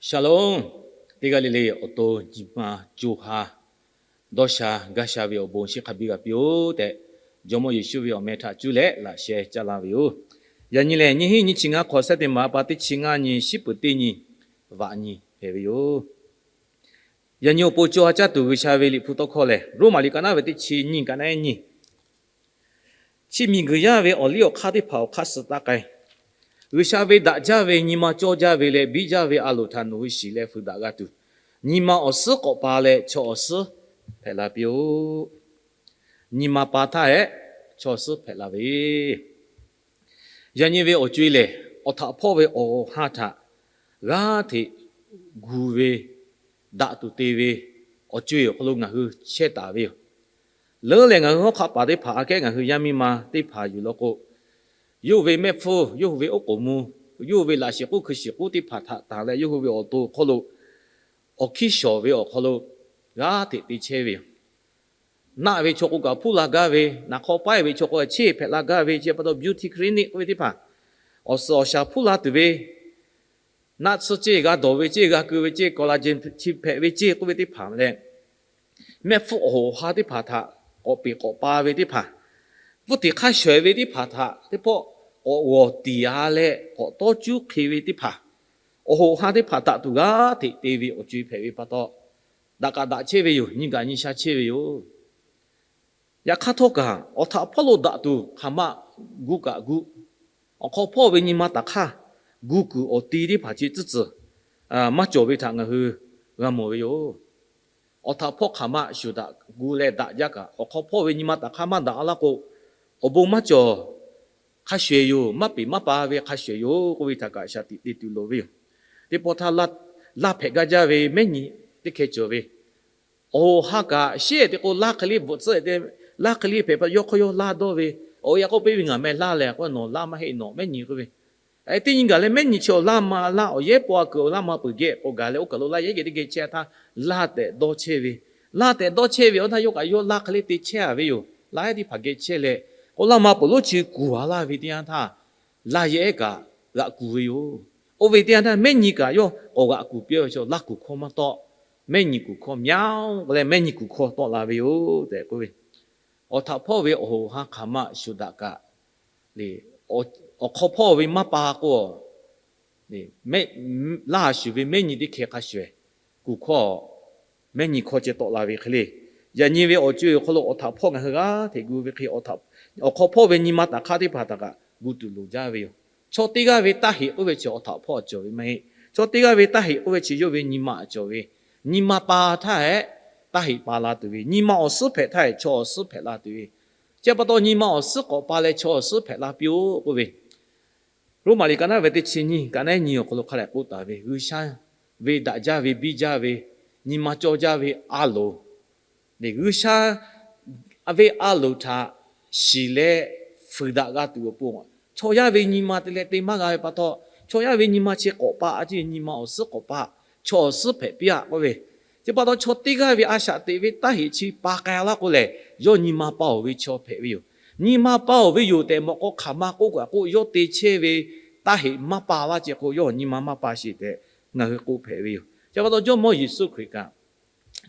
Shalom. Teˇ g'aˇ le le awˬ to nyi ma co ha dawˇ sha gaˇ sha ve awˬ bon shinˉ hk'a biˇ g'a piˇ-oˆ tehꞈ, Jawˇmawˇ Yeˍsuˆ ve awˬ meh htaꞈ cuˇ leh laꞈ sheh caˇ laˇ ve yoˬ. Yaꞈ nyi lehˬ, nyiˇ hinˉ nyiˇ chi ngaˇ hk'awꞈ sehˉ teˇ maˍ pa teˇ chi ngaˇ nyi, shiˉ peuˍ teˇ nyi, vaꞈ nyi hpehꞈ ve yoˬ. Yaꞈ nyi awˬ pon co ha caˇ tuˬ G'uiˬsha ve Liꞈ hpu tawˇ hkawˇ lehˬ, Roˉmaꞈ liꞈ ka naˉ ve teˇ chi nyiˇ ka naˉ nyiˇ, chi miˬguiˬ yaˇ ve awˬ liˇ awˬ hk'aˇ teˇ hpaˍ awˬ hk'aˇ suh taˇ k'ai. G'uiˬsha ve daꞈ jaˇ ve nyi ma cawˇ jaˇ ve leh biˇ jaˇ ve a loˍ htaꞈ nawˬ hui shiˍ leh fuiˍ daꞈ g'a tuˬ, nyi ma awˬ suhˉ k'awꞈ pa leh chaw awˬ suhˉ hpehꞈ la piˇ-oˆ. Nyi ma pa htaˇ hehꞈ, chaw awˬ suhˉ hpehꞈ la ve Yaꞈ nyi ve awˬ co-e lehˬ, awˬ htaꞈ hpawˇ ve awˬ ha htaꞈ g'aˇ hteꞈ gu ve, daꞈ tuˬ te ve awˬ co-e awˬ hk'aw lo ngaˬ hui chehˇ taˍ ve yoˬ. Leuˉ lehˬ, ngaˬ hui hawˉ hk'aˆ paˍ teˇ hpaˍ aꞈ kehˉ ngaˬ hui yaˇ miˇ ma teˇ hpaˍ yuˬ law k'o, yawˇ hui ve mehˆ hpfuhˇ, yawˇ hui ve oˉ k'oˍ mvuh, yawˇ hui ve laꞈ shiˍ k'uˉ hkui shiˍ k'uˉ teˇ hpaˍ htaꞈ tanˬ leh, yawˇ hui ve awˬ to awˬ hk'aw lo awˬ hkiˇ shawˍ ve awˬ hk'aw lo g'aˇ hteꞈ te chehˇ ve yoˬ. Naˆ ve chaw k'o kaꞈ hpuˇ la gaˇ ve, naˍ hk'aw paiˇ ve chaw k'o kaꞈ cheˇ hpehꞈ la gaˇ ve, chi pa taw beauty clinic k'oˆ ve teˇ hpaˍ, awˬ suhˍ awˬ shaˍ hpuˇ la tuˬ ve, naˆ tsuhˇ ceˇ g'a dawˬ ve ceˇ, g'a keu ve ceˇ, collagen chi hpehꞈ ve ceˇ k'oˆ ve teˇ hpaˍ leh, mehˆ hpfuhˇ awˬ hoꞈ ha teˇ hpaˍ htaꞈ k'awꞈ peˍ k'awꞈ pa ve teˇ hpaˍ, pfuhˇ tiˍ hk'aˇ shawehˍ ve teˇ hpaˍ htaꞈ teˇ pawˆ k'awꞈ g'awˬ tiˍ a leh k'awꞈ tawˇ cuˉ hk'e ve teˇ hpaˍ, awˬ hoꞈ ha teˇ hpaˍ daꞈ tuˬ g'aˇ hteꞈ te ve awˬ co-e hpehꞈ ve pa taw, daꞈ kaꞈ daꞈ chehˇ ve yoˬ. Nyi kaꞈ nyi sha chehˇ ve yoˬ. Yaꞈ hk'aˇ htawˇ kaꞈ, awˬ htaꞈ hpawˇ lo daꞈ tuˬ hk'aˬ ma gu kaꞈ gu, awˬ hk'aw hpawˇ ve nyi ma taˍ hk'aˇ gu kuiˬ awˬ ti teˇ hpaˍ chi tcuhˉ tcuhˬ maˇ cawˬ ve htaꞈ ngaˬ hui g'a mawˬ ve yoˬ. Awˬ htaꞈ hpawˇ hk'aˬ ma shuˍ daꞈ gu leh daꞈ jaˇ kaꞈ, awˬ hk'aw hpawˇ ve nyi ma taˍ hk'aˇ maˇ daꞈ laˇ k'o, awˬ bon maˇ cawˬ, hk'a shuˍ shuˍ yoˬ, maˇ peˍ maˇ pa ve hk'a shuˍ shuˍ yoˬ k'oˆ ve htaꞈ kaꞈ shaˍ tiꞈ te tuˬ loˍ ve yoˬ. Teˇ pawˆ htaˇ, laˇ hpehꞈ gaˇ jaˇ ve mehˉ nyi teˇ hkeh cawˬ ve, awˬ hoꞈ ha kaꞈ shehˉ te k'o, laˇ hk'e le bvuhꞈ tcuhˉ te, laˇ hk'e le hpehꞈ pa yawˇ hk'aw yawˇ laˇ dawˇ ve, awˬ yanˇ k'oˆ piˇ ve, ngaˬ meh laˇ lehˬ k'o, nawˬ laˇ maˇ heˆ, nawˬ mehˉ nyi k'oˆ ve, teˇ nyi gaˬ leh mehˉ nyi chi awˬ laˇ ma laˇ, awˬ yehˉ paw a kuiˬ awˬ laˇ ma peuˬ geh k'awꞈ gaˬ leh, oˇ kaˬ lo laˇ yehˉ geh teˇ geh chehˇ htaˇ, laˇ tehꞈ dawˇ chehˇ ve, laˇ tehꞈ dawˇ chehˇ ve awˬ htaˇ, yawˇ kaꞈ yawˇ laˇ hk'e le te chehˇ a ve yoˬ. Laˇ yehˉ teˇ hpaˍ geh chehˇ leh, k'o laˇ ma peuˬ lonˉ chi kuˬ a laˇ ve teˇ yanˇ htaˇ, laˇ yehˉ kaꞈ g'aꞈ kuˬ ve yoˬ. Oˇ ve teˇ yanˇ htaˇ mehˉ nyi kaꞈ yawˇ k'awꞈ g'aꞈ kuˬ piˇ ve chaw, laˇ kuˬ hkawˇ maˇ tawˆ, mehˉ nyi kuˬ hkawˇ myaˇ k'oˆ leh, mehˉ nyi kuˬ hkawˇ tawˆ la ve yoˬ tehꞈ k'oˆ ve. Awˬ htaꞈ hpawˇ ve awˬ hoꞈ ha hk'aˬ ma shuˍ daꞈ kaꞈ, awˬ hk'aw hpawˇ ve maˇ pa k'o, laˇ shuˍ ve mehˉ nyi teˇ hkeh hk'a shuˍ kuˬ hkawˇ, mehˉ nyi hkawˇ ceh tawˆ la ve hk'e le. Yaꞈ nyi ve awˬ co-e awˬ hk'aw lo awˬ htaꞈ hpawˇ ngaˬ hui g'aˇ hteꞈ gu ve hk'e, awˬ hk'aw hpawˇ ve nyi ma taˍ hk'aˇ teˇ hpaˍ htaꞈ kaꞈ gu tuˬ loˍ jaˇ ve yoˬ. Chaw teˇ g'aˇ ve taˇ heꞈ k'oˆ ve chi awˬ htaꞈ hpawˇ cawˬ ve maˇ heˆ. Chaw teˇ g'aˇ ve taˇ heꞈ k'oˆ ve chi yawˇ ve nyi ma cawˬ ve, nyi ma pa htaˇ hehꞈ, taˇ heꞈ pa la tuˬ ve, nyi ma awˬ suhˉ hpehꞈ htaˇ hehꞈ, chaw awˬ suhˉ hpehꞈ la tuˬ ve, chi pa taw nyi ma awˬ suhˉ k'awꞈ pa leh chaw awˬ suhˉ hpehꞈ la piˇ-oˆ k'oˆ ve, Roˉmaꞈ liꞈ ka naˉ ve teˇ chi nyiˇ ka naˉ nyiˇ awˬ hk'aw lo hk'a dehꞈ k'oˆ taˍ ve, G'uiˬsha ve daꞈ jaˇ ve biˇ jaˇ ve nyi ma cawˇ jaˇ ve a loˍ, G'uiˬsha ve a loˍ htaꞈ shiˍ leh fuiˍ daꞈ g'a tuˬ awˬ pon, chaw yaˇ ve nyi ma te leh te maˇ g'a ve pa taw, chaw yaˇ ve nyi ma chi k'awꞈ pa a ciˉ nyi ma awˬ suhˉ k'awꞈ pa, chaw awˬ suhˉ hpehꞈ piˇ-aˆ k'oˆ ve, chi pa taw chaw teˇ g'aˇ ve a shaꞈ teꞈ ve taˇ heꞈ chi pa k'ai laˇ k'o lehˬ, yawˇ nyi ma pa-oˬ ve chaw hpehꞈ ve yoˬ. Nyi ma pa-oˬ ve yoˬ tehꞈ mawꞈ k'aw hk'aˬ ma k'oˆ kaꞈ k'oˆ, yawˇ te chehˇ ve taˇ heꞈ maˇ pa laˇ ceh k'o, yawˇ nyi ma maˇ pa sheˍ tehꞈ ngaˬ hui k'oˆ hpehꞈ ve yoˬ. Chi pa taw Jawˇmawˇ Yeˍsuˆ Hkriꞈ kaꞈ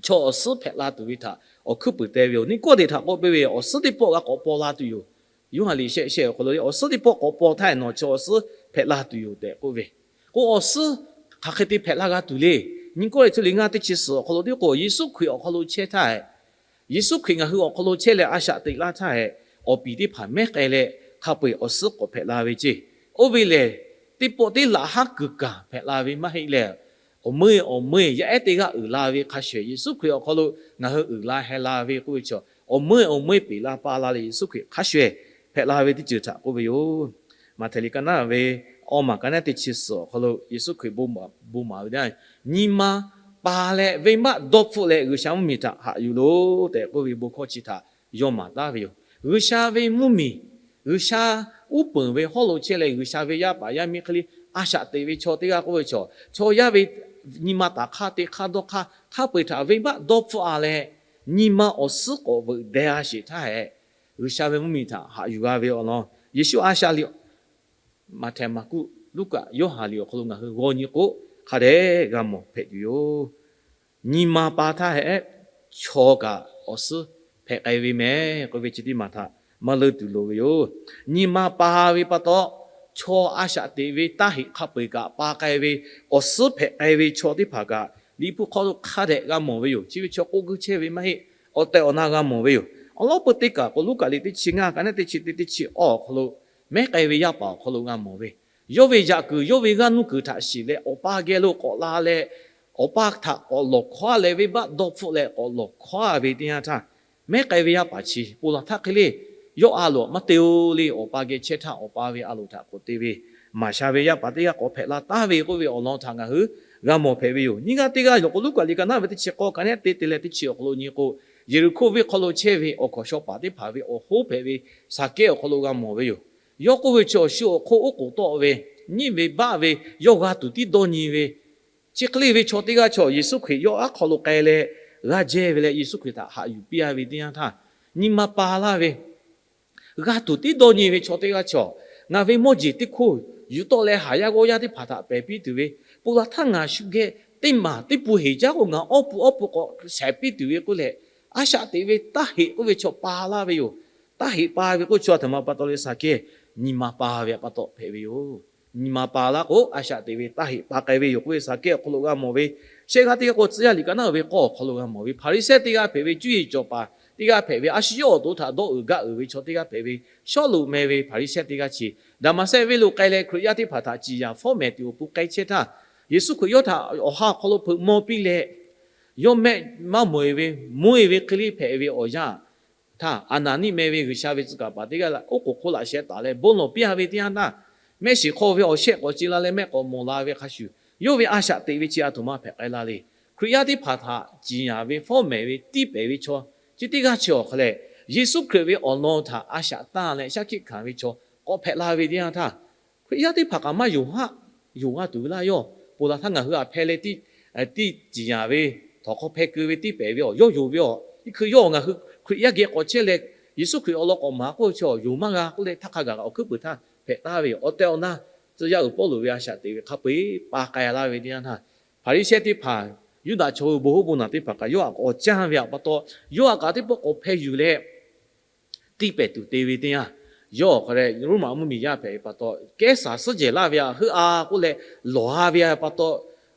chaw awˬ suhˉ hpehꞈ la tuˬ ve htaꞈ awˬ hkuiˉ puiˍ te ve yoˬ. Niˆkawˇdeˍ htaꞈ k'oˆ piˇ ve, awˬ suhˉ teˇ pawˆ g'a k'awꞈ paw la tuˬ yoˬ. Yoˇhanˬ liꞈ shehˆ shehˆ awˬ hk'aw lo, awˬ suhˉ teˇ pawˆ k'awꞈ paw htaˇ nawˬ chaw awˬ suhˉ hpehꞈ la tuˬ yoˬ tehꞈ k'oˆ ve, k'o awˬ suhˉ hk'aˬ hk'e te hpehꞈ la g'a tuˬ le. Niˆkawˇdeˍ liꞈ ngaˇ teˇ chi suhˍ awˬ hk'aw lo teˇ k'o, Yeˍsuˆ Hkriꞈ awˬ hk'aw lo chehˇ htaˇ hehꞈ, Yeˍsuˆ Hkriꞈ ngaˬ hui awˬ hk'aw lo chehˇ leh a shaꞈ teꞈ laˇ htaˇ hehꞈ, awˬ piˍ teˇ hpaˍ mehˉ k'ai leh hk'a peu-eˬ awˬ suhˉ k'awꞈ hpehꞈ la ve ceˇ. Oˇ ve lehˬ, teˇ pawˆ teˇ laꞈ haˉ kuiˬ kaˬ hpehꞈ la ve maˇ heˆ leh, awˬ meuˇ awˬ meuˇ yaˇ ehˉ teˇ g'aˇ uiˍ la ve hk'a shuˍ, Yeˍsuˆ Hkriꞈ awˬ hk'aw lo ngaˬ hui uiˍ la heh la ve k'oˆ ve chaw, awˬ meuˇ awˬ meuˇ peˬ la pa la leh Yeˍsuˆ Hkriꞈ hk'a shuˍ hpehꞈ la ve teˇ ceuˬ htaꞈ k'oˆ ve yoˬ. Maꞈhtehˍ liꞈ ka naˉ ve awˇ maˬ ka naˉ teˇ chi suhˍ awˬ hk'aw lo Yeˍsuˆ Hkriꞈ bon maˍ ve teˇ yanˇ, nyi ma pa leh venˇbaˆ dawˇ hpfuhˆ leh G'uiˬsha mvuhˇmiˬ htaꞈ haꞈ yuˬ loˬ tehꞈ k'oˆ ve bon hkawˇ chi htaꞈ yawˇ maˍ taˉ ve yoˬ. G'uiˬsha ve mvuhˇmiˬ, G'uiˬsha uˉ peunˍ ve hawˉ lo chehˇ leh G'uiˬsha ve yaˇ paˍ yaˇ miˇ hk'e le a shaꞈ teꞈ ve chaw teˇ g'aˇ k'oˆ ve chaw, chaw yaˇ ve nyi ma taˍ hk'aˇ te hk'aˇ dawˇ hk'aˇ hk'a peu-eˬ htaꞈ venˇbaˆ dawˇ hpfuhˆ a leh, nyi ma awˬ suhˉ k'awꞈ veuꞈ deh a sheˍ htaˇ hehꞈ, G'uiˬsha ve mvuhˇmiˬ htaꞈ haꞈ yuˬ g'a ve awˬ lawn Yeˍsuˆ a shaꞈ liꞈ Maꞈhtehˍ, Maˍkuˆ, Luˉkaꞈ, Yoˇhanˬ liꞈ awˬ hk'aw lo ngaˬ hui g'aw nyi k'o, hk'a dehꞈ g'a mawˬ hpehꞈ tuˬ yoˬ. Nyi ma pa htaˇ hehꞈ, chaw kaꞈ awˬ suhˉ hpehꞈ k'ai ve mehˍ k'oˆ ve chi teˇ maˬ htaꞈ maˇ leunˇ tuˬ loˍ ve yoˬ. Nyi ma pa ve pa taw, chaw a shaꞈ teꞈ ve taˇ heꞈ hk'a peu-eˬ kaꞈ pa k'ai ve, awˬ suhˉ hpehꞈ k'ai ve chaw teˇ hpaˍ kaꞈ, Liꞈ hpu hk'aw lo hk'a dehꞈ g'a mawˬ ve yoˬ. Chi ve chaw k'oˆ guˇ chehˇ ve maˇ heˆ. Awˬ tehˬ awˬ na g'a mawˬ ve yoˬ. Awˬ lawn peu teˇ kaˬ k'o, Luˉkaꞈ liꞈ teˇ chi ngaˇ ka neˉ teˇ chi teˇ, teˇ chi awˇ awˬ hk'aw lo, mehˉ k'ai ve yaˇ paˍ awˬ hk'aw lo g'a mawˬ ve, yawˇ ve yaꞈ kuiˬ yawˇ ve g'aˇ nuˇ kuiˬ htaꞈ shiˍ leh awˬ pa geh lo k'awꞈ la leh, awˬ pa htaꞈ k'awꞈ lawˬ hkawˇ leh venˇbaˆ dawˇ hpfuhˆ leh k'awꞈ lawˬ hkawˇ ve teˇ yanˇ htaˇ, mehˉ k'ai ve yaˇ paˍ chi ponˬ laˬ htaˇ hk'e le, yawˇ a loꞈ maˇ te-o le, awˬ pa geh chehˇ htaˇ awˬ pa ve a loˍ htaꞈ k'oꞈ te ve, maˍ sha ve yaˇ paˍ teˇ g'aˇ k'awꞈ hpehꞈ la taˍ ve k'oˆ ve awˬ lawn htaꞈ ngaˬ hui g'a mawˬ hpehꞈ ve yoˬ. Nyiˇ g'aˇ teˇ g'aˇ yoˬ k'o, Luˉkaꞈ liꞈ ka naˉ ve teˇ chi k'awˇ ka neˉ te te leh teˇ chi awˬ hk'aw lo nyi k'o, Yeˍriˍhkoˇ venˇ hk'aw lo chehˇ ve awˬ hkawnˍ shaw paˍ teˇ hpaˍ ve awˬ hoˉ hpehꞈ ve Saˍkehˇ awˬ hk'aw lo g'a mawˬ ve yoˬ. Yawˇ k'oˆ ve chi awˬ shu awˬ hk'oˆ oˉ k'oˍ tawˆ ve, nyiˇ ve baˆ ve, yawˇ g'a tuˬ tiˉ dawˇ nyi ve, chi hk'e le ve chaw teˇ g'aˇ chaw Yeˍsuˆ Hkriꞈ yawˇ aˉ hk'aw lo k'ai leh g'a jehˇ ve leh Yeˍsuˆ Hkriꞈ htaꞈ haꞈ yuˬ piˇ a ve teˇ yanˇ htaˇ, nyi ma pa laˇ ve, g'a tuˬ tiˉ dawˇ nyi ve chaw teˇ g'aˇ chaw, ngaˬ ve mawˇ jeˬ teˇ hkoˇ yuˬ tawˆ leh haˍ yaˇ g'awˇ yaˇ teˇ hpaˍ htaꞈ pehˬ piˇ tuˬ ve, ponˬ laˬ htaˇ ngaˬ shu geh teˇ maˬ teˇ pun heˍ jaˇ k'o ngaˬ awˇ pu awˇ pu k'awꞈ shaiˍ piˇ tuˬ ve k'oˆ leh, a shaꞈ teꞈ ve taˇ heꞈ k'oˆ ve chaw pa laˇ ve yoˬ. Taˇ heꞈ pa ve k'oˆ chaw a htoꞈ ma pa taw le, Saˍkehˇ nyi ma pa ve pa taw hpehꞈ ve yoˬ. Nyi ma pa laˇ k'o, a shaꞈ teꞈ ve taˇ heꞈ pa k'ai ve yoˬ k'oˆ ve Saˍkehˇ awˬ hk'aw lo g'a mawˬ ve, shehˆ g'aˇ teˇ g'aˇ k'o, Tcuh yaˇ liꞈ ka naˉ ve k'awˇ awˬ hk'aw lo g'a mawˬ ve, Hpaˍriˍsehˇ teˇ g'aˇ hpehꞈ ve, cuˇ yiˍ cawˬ paˍ teˇ g'aˇ hpehꞈ ve, a shu yawˇ awˬ to htaꞈ dawˇ uiˍ gaˇ uiˍ ve chaw teˇ g'aˇ hpehꞈ ve, Sawˉluꞈ meh ve Hpaˍriˍsehˇ teˇ g'aˇ chi, Daˍmaˍsehˆ venˇ lo k'ai leh Hkriꞈ yaˇ teˇ hpaˍ htaꞈ ciˍ yanˍ fawˉ mehˍ tuˬ awˬ pon k'ai chehˇ htaˇ, Yeˍsuˆ Hkriꞈ yawˇ htaꞈ awˬ ha awˬ hk'aw lo hpeuꞈ maw piˇ leh, yawˇ mehˆ maˇ mawˬ e ve, mawˇ e ve hk'e le hpehꞈ ve awˬ yanˇ htaˇ, Aˍnaˍniˆ meh ve G'uiˬsha ve tcuh kaˍ paˍ teˇ g'aˇ oˉ k'oˍ hk'oˆ laꞈ sheh taˍ leh bon lawˬ piˇ a ve teˇ yanˇ htaˇ, mehˆ shiˍ hk'aw ve awˬ shehˆ k'awꞈ ce la leh mehˆ k'awꞈ mawˬ la ve hk'a shuˍ, yawˇ ve a shaꞈ teꞈ ve chi a htoꞈ ma hpehꞈ k'ai la le. Hkriꞈ yaˇ teˇ hpaˍ htaꞈ ciˍ yanˍ ve fawˉ mehˍ ve tiˇ pehˍ ve chaw chi teˇ g'aˇ chi awˬ hk'a lehˬ, Yeˍsuˆ Hkriꞈ ve awˬ lawn htaꞈ a shaꞈ tanˇ leh shaˉ hkiˆ hkanˍ ve chaw k'awꞈ hpehꞈ la ve teˇ yanˇ htaˇ, Hkriꞈ yaˇ teˇ hpaˍ kaꞈ maˇ yonˍ haˆ, yonˍ g'a tuˬ ve laˇ yawˇ. Ponˬ laˬ htaˇ ngaˬ hui a hpehˇ leh tiˇ, tiˇ ciˍ yanˍ ve, htawnˍ hk'aw hpehˇ keu ve tiˇ pehˍ ve awˬ yawˇ yonˍ ve awˬ, iˉ hkui yawˇ ngaˬ hui Hkriꞈ yaˇ geh k'awꞈ chehˇ leh, Yeˍsuˆ Hkriꞈ awˬ lawn k'awꞈ maˍ k'oˆ ve chaw yonˍ maˇ g'a k'oˆ leh htaˇ hk'a gaˬ awˬ hkuiˉ puiˍ htaˇ hpehꞈ taˍ ve yoˬ. Awˬ tehˬ awˬ na, tcuh yaˇ uiˍ Pawˇluꞈ ve a shaꞈ teꞈ ve hk'a peu-eˬ pa k'ai laˇ ve teˇ yanˇ htaˇ, Hpaˍriˍsehˇ teˇ hpaˍ, Yuˇdaꞈ chaw hui bon hoˉ bon naˬ teˇ hpaˍ kaꞈ yawˇ htaꞈ k'awꞈ caˇ ve pa taw, yawˇ htaꞈ kaꞈ teˇ pawˆ k'awꞈ hpehˇ yuˬ leh, tiˇ pehˍ tuˬ te ve teˇ yanˇ, yawˇ awˬ hk'a leh Roˉmaꞈ mvuhˇmiˬ yaˇ hpehꞈ ve pa taw, Kehˉsaˍ suhˉ jehˬ laˇ ve htaꞈ heuˆ a k'oˆ leh lawˬ a ve pa taw,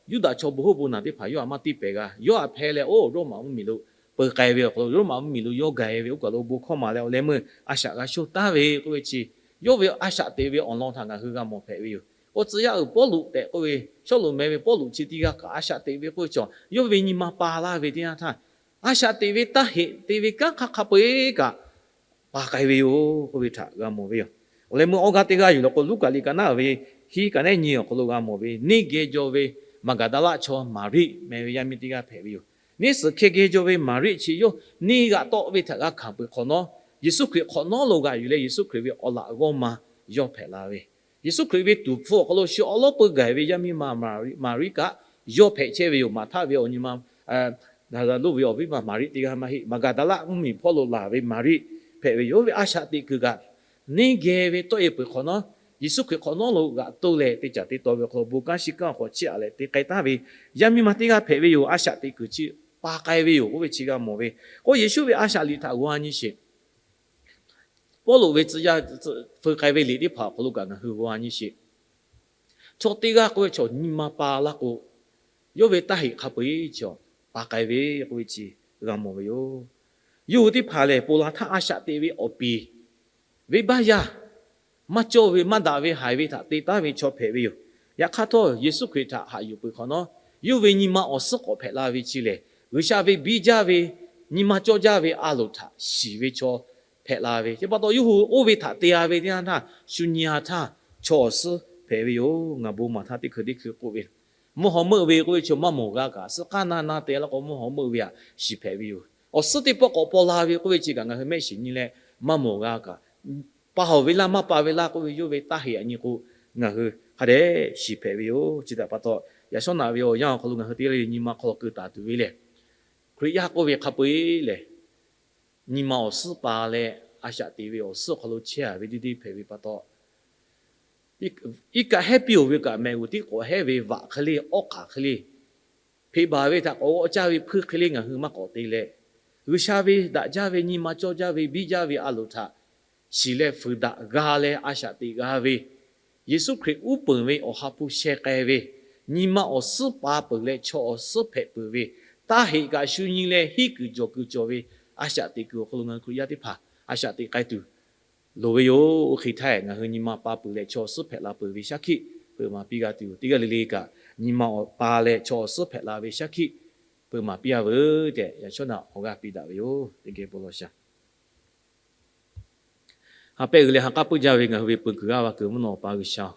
Yuˇdaꞈ chaw bon hoˉ bon naˬ teˇ hpaˍ yawˇ htaꞈ maˇ tiˇ pehˍ g'a. Yawˇ htaꞈ hpehˇ leh oˇ Roˉmaꞈ mvuhˇmiˬ lo peu k'ai ve awˬ hk'aw lo, Roˉmaꞈ mvuhˇmiˬ lo yawˇ gaˬ e ve oˇ kaˬ lo bon hkawˇ maˍ leh awˬ leh meuˇ a shaꞈ g'a shoˇ taˍ ve k'oˆ ve chi, yawˇ ve a shaꞈ teꞈ ve awˬ lawn htaꞈ ngaˬ hui g'a mawˬ hpehꞈ ve yoˬ. K'o, tcuh yaˇ uiˍ Pawˇluꞈ tehꞈ k'oˆ ve, Sawˉluꞈ meh ve Pawˇluꞈ chi teˇ g'aˇ kaꞈ a shaꞈ teꞈ ve k'oˆ ve chaw, yawˇ ve nyi ma pa laˇ ve teˇ yanˇ htaˇ, a shaꞈ teꞈ ve taˇ heꞈ te ve kanˉ hk'aˇ hk'a peu-eˬ kaꞈ pa k'ai ve yoˬ k'oˆ ve htaꞈ g'a mawˬ ve yoˬ. Awˬ leh meuˇ awˇ g'aˇ teˇ g'aˇ yoˬ leh k'o, Luˉkaꞈ liꞈ ka naˉ ve hiˉ ka neˉ nyi awˬ hk'aw lo g'a mawˬ ve, neˇ geh jaw ve Maˍgaˍdaˍlaˆ chaw Maˍriˆ meh ve yaˇ miˇ teˇ g'aˇ hpehꞈ ve yoˬ. Neˇ suhˍ hkeh geh jaw ve Maˍriˆ chi yawˇ neˇ g'aꞈ tawˆ ve htaꞈ g'a hkanˍ peuˬ hk'awꞈ nawˉ, Yeˍsuˆ Hkriꞈ hk'awꞈ nawˉ lo g'aꞈ yuˬ leh Yeˍsuˆ Hkriꞈ ve awˬ laꞈ g'awˇ ma yawˇ hpehꞈ la ve, Yeˍsuˆ Hkriꞈ ve tuˍ hpfuh awˬ hk'aw lo shu awˉ lawˉ peu gaˬ ve yaˇ miˇ ma Maˍriˆ kaꞈ yawˇ hpehꞈ chehˇ ve yoˬ. Maˍhtaˆ ve awˬ nyi ma, Laˍzaˍruˆ ve awˬ viˉ ma Maˍriˆ teˇ g'aˇ maˇ heˆ, Maˍgaˍdaˍlaˆ mvuhˇmiˬ hpawˇ lo laˬ ve Maˍriˆ hpehꞈ ve yoˬ. Oˇ ve a shaꞈ teꞈ kuiˬ kaꞈ, neˇ geh ve tawˆ e peuˬ hk'awꞈ nawˉ, Yeˍsuˆ Hkriꞈ hk'awꞈ nawˉ lo g'aꞈ toˇ leh teˇ caˬ te taw ve awˬ hk'aw lo bon kanˉ shi kanˉ awˬ hk'aw chiˇ aꞈ leh te k'ai taˍ ve yaˇ miˇ ma teˇ g'aˇ hpehꞈ ve yoˬ. A shaꞈ teꞈ kuiˬ chi pa k'ai ve yoˬ k'oˆ ve chi g'a mawˬ ve. K'o, Yeˍsuˆ ve a shaꞈ liꞈ htaꞈ g'aw a nyi sheˍ. Pawˇluꞈ ve tcuh yaˇ feu k'ai ve liꞈ teˇ hpaˍ awˬ hk'aw lo kaꞈ ngaˬ hui g'aw a nyi sheˍ. Chaw teˇ g'aˇ k'oˆ ve chaw nyi ma pa laˇ k'o, yawˇ ve taˇ heꞈ hk'a peu-eˬ chaw pa k'ai ve k'oˆ ve chi g'a mawˬ ve yoˬ. Yawˇ hui teˇ hpaˍ lehˬ, ponˬ laˬ htaˇ a shaꞈ teꞈ ve awˬ piˍ, venˇbaˆ yaˇ, maˇ cawˇ ve maˇ daꞈ ve haiˬ ve htaꞈ te taˉ ve chaw hpehꞈ ve yoˬ. Yaꞈ hk'aˇ htawˇ, Yeˍsuˆ Hkriꞈ htaꞈ haꞈ yuˬ peuˬ hk'awꞈ nawˉ, yawˇ ve nyi ma awˬ suhˉ k'awꞈ hpehꞈ la ve chi lehˬ, G'uiˬsha ve biˇ jaˇ ve, nyi ma cawˇ jaˇ ve a loˍ htaꞈ shiˍ ve chaw hpehꞈ la ve. Chi pa taw, yawˇ hui oˇ ve htaꞈ te a ve teˇ yanˇ htaˇ, shu nyi a htaˇ chaw awˬ suhˉ hpehꞈ ve yoˬ. Ngaˬ bon maˍ htaˇ teˇ hkui teˇ hkui k'oˆ ve, mvuhˇ haw meuˆ ve k'oˆ ve chi maˇ mawˬ g'a kaꞈ, suh k'aˉ na na te la k'o, mvuhˇ haw meuˆ ve htaꞈ shiˍ hpehꞈ ve yoˬ. Awˬ suhˉ teˇ pawˆ k'awꞈ paw la ve k'oˆ ve chi kaꞈ, ngaˬ hui mehˆ shiˍ nyi leh maˇ mawˬ g'a kaꞈ, pa hawˬ ve laˇ maˇ pa ve laˇ k'oˆ ve, yawˇ ve taˇ heꞈ aꞈ nyi k'o, ngaˬ hui hk'a dehꞈ shiˍ hpehꞈ ve yoˬ. Chi htaꞈ pa taw, yaꞈ shawˉ naꞈ ve awˬ yanˇ awˬ hk'aw lo ngaˬ hui teˇ g'aˇ le le nyi ma hk'aw lo keu taˍ tuˬ ve lehˬ, Hkriꞈ yaˇ k'oˆ ve hk'a peu-eˬ lehˬ, nyi ma awˬ suhˉ pa leh a shaꞈ teꞈ ve awˬ suhˉ awˬ hk'aw lo chehˇ a ve teˇ deˇ hpehꞈ ve pa taw, iˉ kaˆ hehˉ piˇ-oˬ ve kaꞈ mehˬ g'uˬ tiˉ k'awꞈ hehˉ ve vaꞈ hk'e le, awˉ hk'aˬ hk'e le, hpeꞈ baˬ ve htaꞈ k'awꞈ g'awˆ caˇ ve hpuiˇ hk'e le ngaˬ hui maˇ k'awꞈ te leh, G'uiˬsha ve daꞈ jaˇ ve nyi ma cawˇ jaˇ ve biˇ jaˇ ve a loˍ htaꞈ shiˍ leh fuiˍ daꞈ g'a leh a shaꞈ teꞈ g'a ve, Yeˍsuˆ Hkriꞈ uˉ peunˍ ve Awˬ ha hpu sheh k'ai ve, nyi ma awˬ suhˉ pa peuˬ leh chaw awˬ suhˉ hpehꞈ peuˬ ve, taˇ heꞈ kaꞈ shu nyi leh hiˉ kuiˬ jawˬ kuiˬ cawˬ ve a shaꞈ teꞈ kuiˬ awˬ hk'aw lo ngaˬ hui Hkriꞈ yaˇ teˇ hpaˍ a shaꞈ teꞈ k'ai tuˬ loˍ ve yoˬ. Oˇ hk'e htaˇ ngaˬ hui nyi ma pa peuˬ leh chaw awˬ suhˉ hpehꞈ la peuˬ ve shaˉ hkiˆ peuˬ maˍ piˇ g'a tuˬ yoˬ. Teˇ g'aˇ le le kaꞈ nyi ma awˬ pa leh chaw awˬ suhˉ hpehꞈ la ve shaˉ hkiˆ peuˬ maˍ piˇ a veuˬ tehꞈ yaꞈ shawˉ naꞈ awˬ g'aˇ piˇ daꞈ ve yoˬ. Teˇ geh bon lawˬ shaˍ. Ha pehˇ g'uiˬ leh ha k'aˉ puiˉ jaˇ ve ngaˬ hui ve peuˬ kuiˬ g'aˇ va kuiˬ mvuhˇ naw pa G'uiˬsha-oˬ,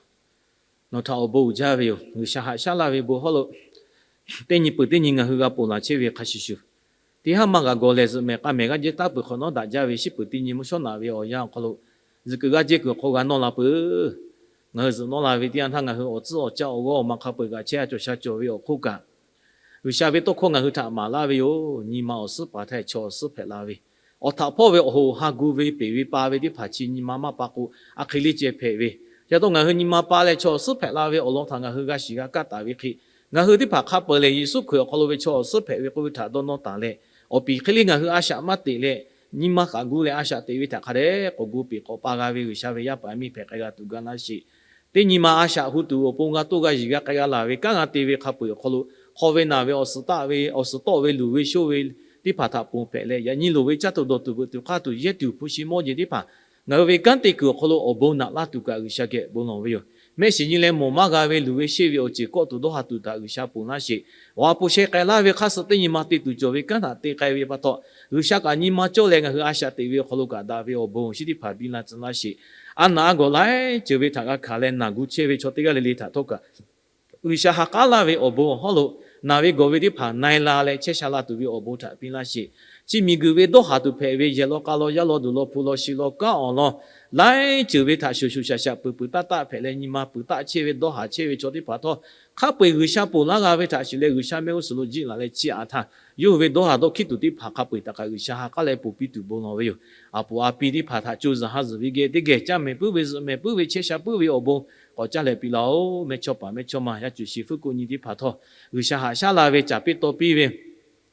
nawˬ htaꞈ awˬ bon uiˍ jaˇ ve yoˬ. G'uiˬsha haꞈ shaˉ laˇ ve bon hawˉ lo teˇ nyi peuˬ teˇ nyi ngaˬ hui g'a ponˬ laˬ chehˇ ve hk'a shuˍ shuˍ, teˇ haˉ maˇ g'a gawˬ leh zuhꞈ mehˍ k'a mehˍ g'aˇ jehˇ taˉ peuˬ hk'awꞈ nawˉ daꞈ jaˇ ve shiˉ peuˬ teˇ nyi mvuhˇ shawˉ naꞈ ve awˬ yanˇ awˬ hk'aw lo zuhꞈ kuiˬ g'aˇ jehˇ kuiˬ awˬ hk'aw g'a nawˇ la peuˬ. Ngaˬ hui zuhꞈ nawˇ la ve teˇ yanˇ htaˇ ngaˬ hui awˬ tcuhˉ awˬ caˇ awˬ g'awˇ awˬ ma hk'a peu-eˬ kaꞈ chehˇ a cawˬ sha cawˬ ve awˬ hk'oˆ kaꞈ, G'uiˬsha ve tawˇ hkawˇ ngaˬ hui htaꞈ maˍ laˇ ve yoˬ. Nyi ma awˬ suhˉ pa htaˇ chaw awˬ suhˉ hpehꞈ la ve, awˬ htaꞈ hpawˇ ve awˬ hoꞈ awˬ ha gu ve peˬ ve pa ve teˇ hpaˍ chi nyi ma maˇ pa k'o, a hk'e le ceh hpehꞈ ve. Yaꞈ taw ngaˬ hui nyi ma pa leh chaw awˬ suhˉ hpehꞈ la ve awˬ lawn htaꞈ ngaˬ hui g'a shiˍ g'a kaˇ taˍ ve hk'e, ngaˬ hui teˇ hpaˍ hk'a peu-eˬ lehˬ Yeˍsuˆ Hkriꞈ awˬ hk'aw lo ve chaw awˬ suhˉ hpehꞈ ve k'oˆ ve htaꞈ dawˇ nawˇ taˍ leh, awˬ piˍ hk'e le ngaˬ hui a shaꞈ maˇ teꞈ leh, nyi ma k'aꞈ gu leh a shaꞈ teꞈ ve htaꞈ hk'a dehꞈ k'awꞈ gu peˬ k'awꞈ pa g'a ve G'uiˬsha ve yaˇ paˍ yaˇ miˇ hpehꞈ k'ai g'a tuˬ ga laˇ sheˍ. Teˇ nyi ma a shaꞈ hu tuˬ awˬ pon g'a toˇ g'a yiˬ g'a k'ai g'a laˬ ve kanˉ g'a te ve hk'a peu-eˬ awˬ hk'aw lo, hk'aw ve naˬ ve awˬ suhˍ taˆ ve awˬ suhˍ tawˆ ve luˬ ve shoˇ ve teˇ hpaˍ htaꞈ ponˬ hpehꞈ leh, yaꞈ nyi loˍ ve caˇ tuˬ dawˬ tuˬ veuꞈ tuˬ hk'aˇ tuˬ yehˇ tuˬ hpu shi mawˇ jeˬ teˇ hpaˍ ngaˬ hui ve kanˉ te kuiˬ awˬ hk'aw lo awˬ bon naꞈ laˇ tuˬ kaꞈ G'uiˬsha geh bon lawˬ ve yoˬ. Mehˆ shiˍ nyi leh mawˬ maˇ g'a ve luˬ ve sheˇ ve awˬ ceuˬ kawˆ tuˬ dawˇ ha tuˬ htaꞈ G'uiˬsha ponˬ laˇ sheˍ. Awˬ ha hpu sheh k'ai laˇ ve hk'aˇ suh teˇ nyi ma te tuˬ cawˬ ve kanˉ htaꞈ te k'ai ve pa taw, G'uiˬsha kaꞈ nyi ma cawˇ leh ngaˬ hui a shaꞈ teꞈ ve awˬ hk'aw lo kaꞈ daꞈ ve awˬ bon awˬ shinˉ teˇ hpaˍ biˇ laˇ tcuh laˇ sheˍ. A naꞈ a gawˬ laiˉ ceuˬ ve htaꞈ g'a hkanˍ leh naˬ gu chehˇ ve chaw teˇ g'aˇ le le htaꞈ htawˇ kaꞈ, G'uiˬsha ha k'aˉ laˇ ve awˬ bon awˬ hawˉ lo naˬ ve gawˬ ve teˇ hpaˍ na-e la leh chehˇ sha la tuˬ ve awˬ bon htaꞈ piˇ laˇ sheˍ. Chi miˬguiˬ ve dawˇ haˍ tuˬ hpehꞈ ve yehˬ law k'a law yaˇ law duˬ law hpu law shi law kanˉ awˬ lawn laiˉ ceuˬ ve htaꞈ shuˍ shuˍ shaˍ shaˍ peuˬ peuˬ taˆ taˆ hpehꞈ leh nyi ma peuˬ taˆ chehˇ ve dawˇ haˍ chehˇ ve chaw teˇ hpaˍ htawˇ, hk'a peu-eˬ G'uiˬsha ponˬ laˇ g'a ve htaꞈ shiˍ leh G'uiˬsha mehˆ g'uˇ suhˍ lo jiˆ laˬ leh chiˇ aꞈ htaˇ, yawˇ hui ve dawˇ haˍ dawˇ hkiˉ tuˬ teˇ hpaˍ hk'a peu-eˬ htaꞈ kaꞈ G'uiˬsha ha k'aˉ leh ponˬ piˇ tuˬ bon lawˬ ve yoˬ. A poˍ a pi teˇ hpaˍ htaꞈ co zuhˬ ha zuhˬ ve geh teˇ geh caˇ mehˍ puiˉ ve zuhꞈ mehˍ puiˉ ve chehˇ sha puiˉ ve awˬ bon k'awꞈ caˇ leh piˇ laˇ-oˬ. Mehˇchawˇpaˍ mehˇchawˇma yaˇ cuˬ shi fuiˉ k'oˆ nyi teˇ hpaˍ htawˇ, G'uiˬsha haꞈ shaˉ la ve caˍ piˇ taw piˇ ve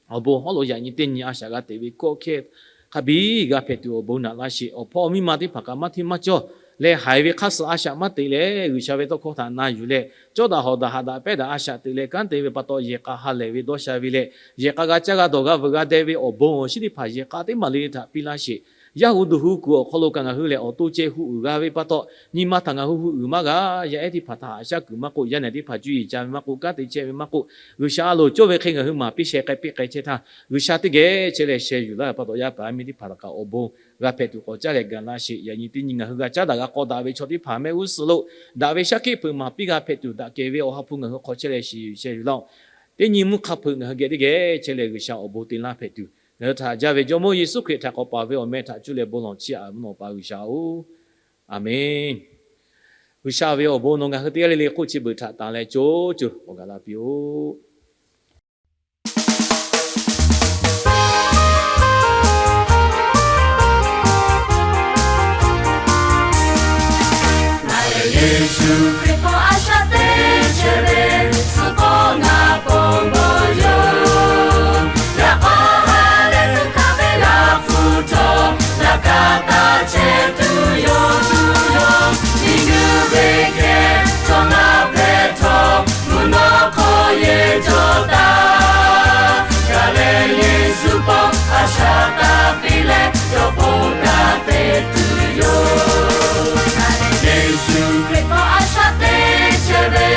awˬ bon hawˉ lo yaꞈ nyi teˇ nyi a shaꞈ g'a teꞈ ve kawˆ hkehˇ hk'a biˇ g'a hpehꞈ tuˬ awˬ bon naꞈ laˇ sheˍ. Awˬ hpawˇ miˇ ma teˇ hpaˍ kaꞈ maˇ hteˇ maˇ cawˇ leh haiˬ ve hk'aˇ suh a shaꞈ maˇ teꞈ leh G'uiˬsha ve tawˇ hkawˇ htaꞈ na yuˬ leh, cawˇ daꞈ hawˍ daꞈ haꞈ daꞈ pehˉ daꞈ a shaꞈ teꞈ leh kanˉ te ve pa taw yehˬ k'a ha lehˬ ve dawˇ sha ve leh, yehˬ k'a g'a caˇ g'a dawˬ g'a veuꞈ g'a deh ve awˬ bon awˬ shinˉ teˇ hpaˍ yehˬ k'a teˇ maˬ le le htaꞈ piˇ laˇ sheˍ. Yaˇ hu duˬ hu kuiˬ awˬ hk'aw lo kaꞈ ngaˬ hui lehˬ awˬ to ceh hu uiˍ g'a ve pa taw, nyi ma htaꞈ ngaˬ hui hu uiˍ maˇ g'a. Yaˇ ehˉ teˇ hpaˍ htaꞈ haꞈ shaˉ kuiˬ maˇ k'oˆ, yaˇ nehˬ teˇ hpaˍ cuˇ yiˍ ca ve maˇ k'oˆ, kanˉ te chehˇ ve maˇ k'oˆ, G'uiˬsha a loˍ cawˇ ve hk'e ngaˬ hui maˍ piˇ sheh k'ai piˇ k'ai chehˇ htaˇ, G'uiˬsha teˇ geh chehˇ leh sheh yuˬ laˇ ve pa taw, yaˇ paˍ yaˇ miˇ teˇ hpaˍ htaꞈ kaꞈ awˬ bon g'a hpehꞈ tuˬ k'awꞈ caˇ leh ga laˇ sheˍ. Yaꞈ nyi teˇ nyi ngaˬ hui g'a caˉ daꞈ g'a k'aw daꞈ ve chaw teˇ hpaˍ mehˆ g'uˇ suhˍ lo daꞈ ve shaˉ hkiˆ hpeuꞈ maˍ piˇ g'a hpehꞈ tuˬ daꞈ kehˬ ve awˬ ha hpu ngaˬ hui hk'aw chehˇ leh shiˍ yuˬ sheh yuˬ laˇ-oˆ. Teˇ nyi mvuhˇ hk'a hpeuꞈ ngaˬ hui geh teˇ geh chehˇ leh G'uiˬsha awˬ bon te laˇ hpehꞈ tuˬ, ngaˬ hui htaꞈ haꞈ jaˇ ve Jawˇmawˇ Yeˍsuˆ Hkriꞈ htaꞈ k'awꞈ paˍ ve awˬ meh htaꞈ cuˇ leh bon lawˬ chiˇ aꞈ mvuhˇ naw pa G'uiˬsha-oˬ, Aˍmenˍ. G'uiˬsha ve awˬ bon nawˬ ngaˬ hui teˇ g'aˇ le le hk'oˆ chi beuꞈ htaꞈ tanˬ leh co co awˬ gaˬ la piˇ-oˆ. Yeˍsuˆ Hkriꞈ htaꞈ a shaꞈ teꞈ chehˇ ve, suh k'awꞈ na pon bon yoˬ. Yaꞈ k'aw ha lehˬ tuˬ hkanˍ ve Laˇ hpu htawˇ, laꞈ ka taˇ chehˇ tuˬ yoˬ, tuˬ yoˬ. Miˬguiˬ ve kehˬ chaw ngaˬ hpehꞈ htawˇ, mvuhˇ naw hk'aw yehˬ cawˬ taˍ. Gaˬ leh Yeˍsuˆ pawˆ a shaꞈ taˇ piˇ leh, yawˇ pon kanˉ te tuˬ yoˬ. Yeˍsuˆ Hkriꞈ htaꞈ a shaꞈ teꞈ chehˇ ve,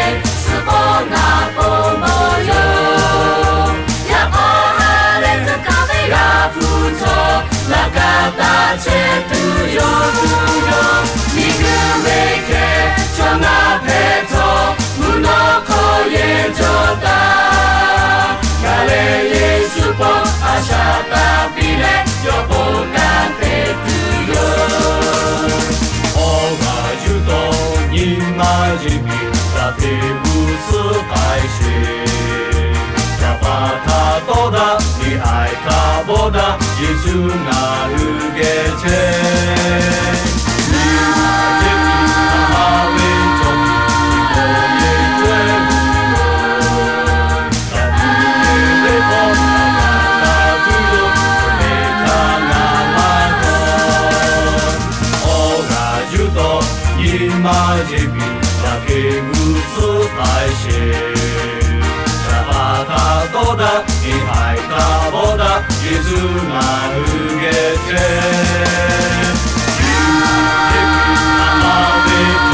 suh k'awꞈ na pon bon yoˬ. Yaꞈ k'aw ha lehˬ tuˬ hkanˍ ve Laˇ hpu htawˇ, laꞈ ka taˇ chehˇ tuˬ yoˬ, tuˬ yoˬ. Miˬguiˬ ve kehˬ chaw ngaˬ hpehꞈ htawˇ, mvuhˇ naw hk'aw yehˬ cawˬ taˍ. Gaˬ leh Yeˍsuˆ pawˆ a shaꞈ taˇ piˇ leh, yawˇ pon kanˉ te tuˬ yoˬ. Awˬ g'aˇ yuˬ taw nyi ma yeˬ miˬ, g'a hteˇ g'uˇ suhˉ k'ai sheˍ. Yaꞈ pa htaꞈ tawˇ daꞈ, miˬ haiˬ htaꞈ bawˆ daꞈ, Yeˍsuˆ ngaˬ hui geh chehˇ. Nyi ma yeˬ miˬ, a ha ve cawˬ Keꞈ g'uˇ suhˉ k'ai sheˍ. Shaˍ laˍ htaꞈ dawˇ daꞈ, Yeˍraˍhaiˍ htaꞈ dawˇ daꞈ, Yeˍsuˆ ngaˬ hui geh chehˇ. Yeˍsuˆ Hkriꞈ htaꞈ taˍ ve